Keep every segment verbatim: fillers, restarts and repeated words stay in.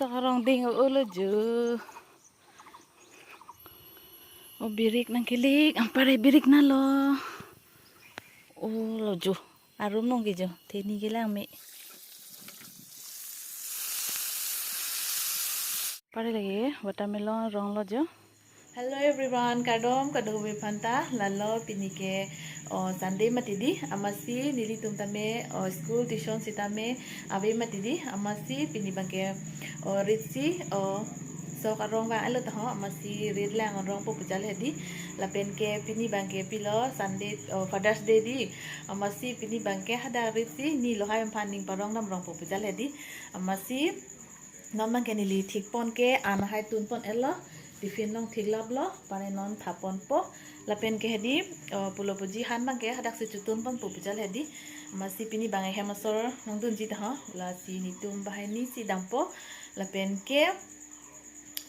Sok arong ding-o lo jo. O birik nangkelik, anpar birik nalo. O lo jo. Arum nong ke jo. Theni kelang me. Pare lagi watermelon rong lo jo. Hello everyone, kardom kadokave aphanta. Lalo pini ke, o, Sunday mati di, amatsi nelitum tame, o, school tuition sitame ave mati di, amatsi pini abangke, o, rit si, o, sok arong vang-et lo taho, amatsi rit lang arongpo pu jal hedi. Lapen ke pini abangke pilo Sunday, o, Father's Day di, amatsi pini abangke hadak rit si ne lohai aphan ning parong dam rongpo pu jal hedi, amatsi non abangke neli thikpon ke an hai tunpon-et lo, tiffin along thiklap lo, pare non thaponpo. Lapen ke hedi, o, pulo puji han abangke hadak si chutunponpo pu jal hedi. Amatsi pini abang ehem asor nangdunji taho, lasi netum banghini si dampo. Lapen ke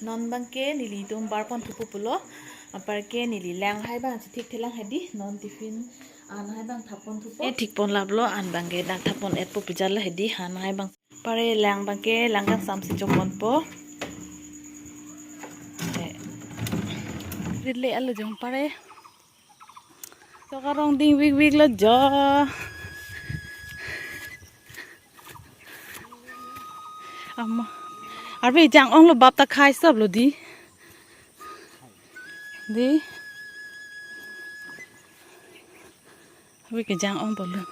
non abangke nelitum barpon thupo pulo. Anpar ke neli lang hai abang si thik thelang hedi, non tiffin an hai abang thapon thupo. E thikpon laplo, an abangke dak thapon-etpo pu jal hedi, han hai abang. Pare lang abangke lang kangsam si choponpo. Eh. Rit le alo jong pare. Sok arong ding-vikvik lo jo. Ama. Arve jang-ong lo, bap ta khai sop lo di. Di. Arve kejang-ong bolo.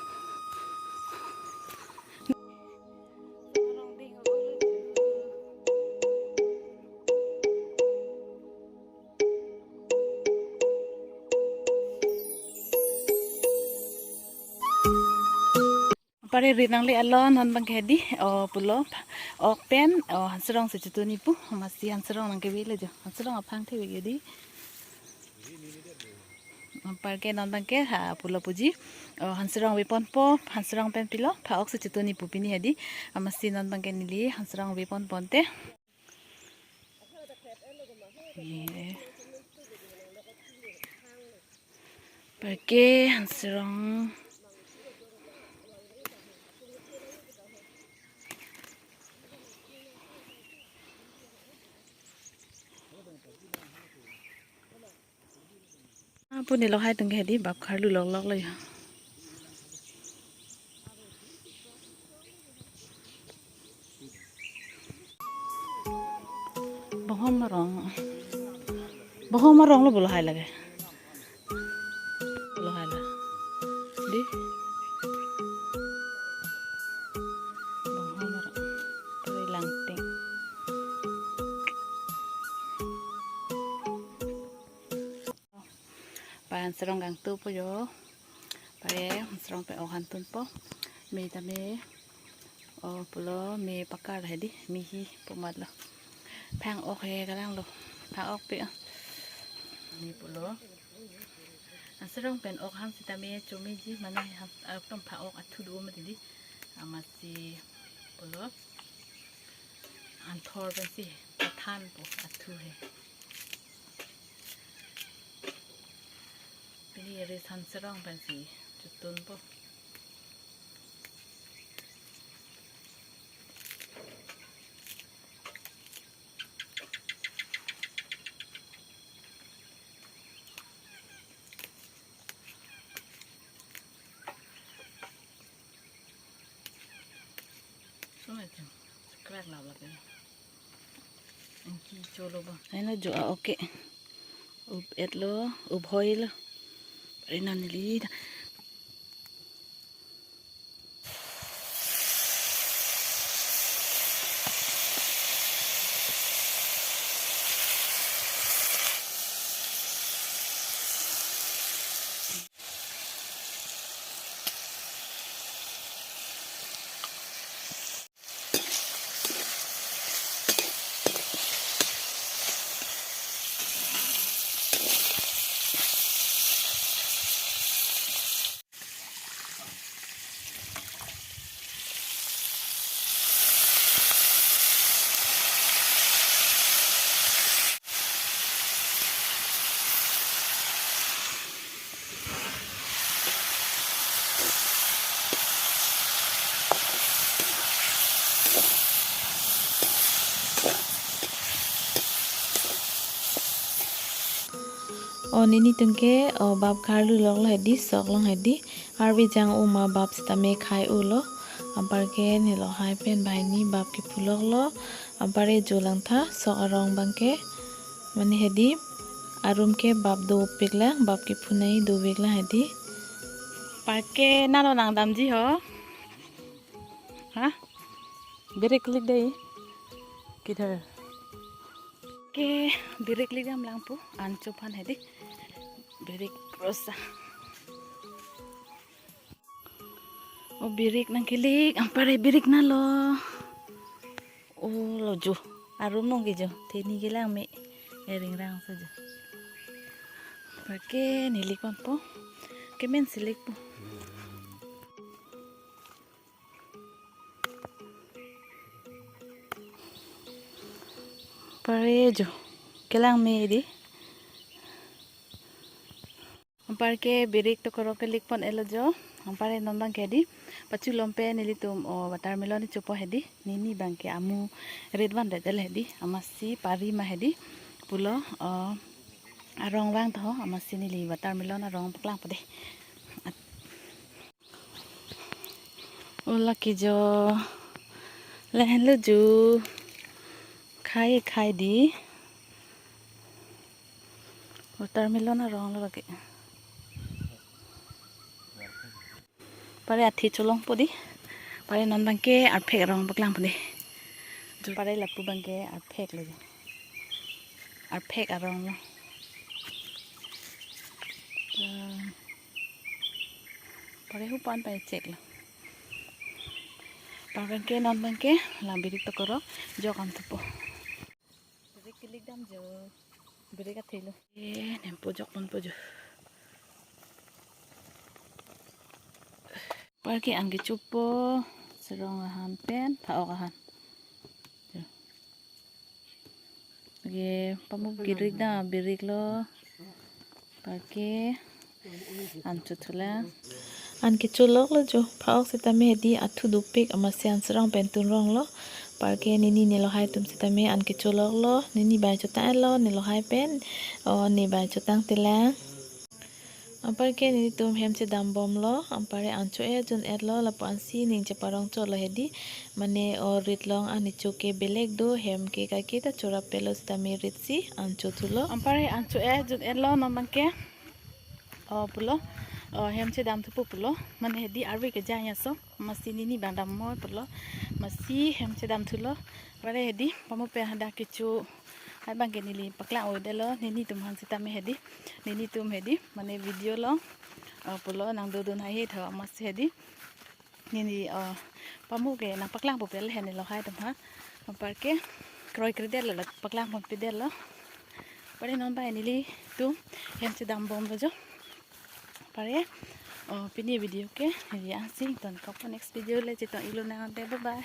Pare rit nangle-et lo, non abangke hedi, o, pulo, ok pen, o, hanserong si chutuni pu, amatsi hanserong nangkeve lo jo, hanserong aphang thevek hedi. Anpar ke non abangke, ha, pulo puji, o, hanserong veponpo, hanserong pen pilo, pha-ok si chutuni pu pini hedi, amatsi non abangke neli hanserong veponponte. Ye. Anpar ke hanserong. Apu ne lohai atum ke hedi bap kharlu loklok lo ya. Bonghom arong. Bonghom arong lo bolo hai lage. Bolo hai la. Di. Bonghom arong. Pare langting. Pare hanserong kangtupo jo. Pare hanserong pen ok hantunpo. Me tame, o, pulo me pakar hedi, me hi pu mat lo. Phang-ok he kalang lo. Phang-ok pe, ah. Me pulo. Hanserong pen ok han sitame chomeji mane han, ah, atum phang-ok athu do mati di. Amatsi pulo. Hanthor pensi pathanpo athu he. Pini rit hanserong pensi chutunpo. Sung atum, crack lap lap ya. Anki cholo ba. Aina jo a-ok ke. Up-et lo, up hoi lo. Pare non neli ta. O nelitum ke, o bap karlu loklo hedi, sok along hedi. Arve jang-o ma bap sitame khai-o lo. Anparke neli lahai pen banghini bap kephu loklo. Anpar-e jo langtha, sok arong abangke. Mane hedi, arum ke bap dopik lang, bap kephu nai dovek lang hedi. Anparke nano nangdamji ho? Ha? Birik likdei. Kidhar? Ke birik likdam lang pu, ancho aphan hedi. Birik rosa. O birik nangkelik, anpar-e birik nalo. O lo jo, arum nong ke jo, theni kelang me, eringrang sa jo. Anparke neli konpo, kemen si likpo. Anpar-e jo, kelang me di. Anparke birik tokorok kelik pon-etlo jo. Anpar-e non abangke hedi, pachu lom pen nelitum o watermelon kechopo hedi. Nini abangke amu rit vandet-et hedi. Amatsi pari ma hedi. Pulo, o arong vang tho, amatsi neli watermelon arong paklangpo dei. O lake jo, lahenlo jo, khai khai di. Watermelon arong lo lake. Anpar-e athi cholongpo dei. Anpar-e non abangke arphek arong paklangpo dei. Anpar-e lapu abangke arphek lo. Arphek arong lo. Anpar-e hupan pai chek lo. Anpar abangke non abangke la birik tokorok jok-am thupo. Birik kelik dam jo. Birik athi lo. Eh, nempo jok ponpo jo. Anparke an kechopo, sarong ahan pen, pha-ok ahan. Jo. Oke, pamu birik dam, birik lo. Anparke an chothulang. An kecho loklo jo, pha-ok sitame hedi athu dopik amatsi an sarong pen tunrong lo. Anparke nini neli lahai atum sitame an kecho loklo, nini bai chotang-etlo, neli lahai pen, o ne bai chotang telang. Anparke nelitum hem chedam bomlo, anpar-e an cho-e jun-etlo, lapu ansi ning cheparong cholo hedi, mane o rit along an kecho ke belek do, hem ke kaike ta chorap pelo sitame rit si an chothulo. Anpar-e an cho-e jun-etlo non abangke. O pulo, o hem chedam thupo pulo, mane hedi arve kejang aso, amatsi nini abang dammo pulo, amatsi hem chedam thulo, anpar-e hedi, pamu pen hadak kecho, hai abangke neli paklang-o-etlo, nelitum aphan sitame hedi, nelitum hedi, mane video along, o pulo nangdodun haihe tho amatsi hedi. Neli, o, pamu ke nangpaklangpo pu le hedi neli lahai atum aphan. Anparke kroikredetlo, la paklang ponpedetlo. Anpar-e non bai nelitum hem chedam bomlo jo. Anpar-e, o, pini video ke neli ansi ingtonkokpo, next video le chetong-ik lonang ante, bye bye.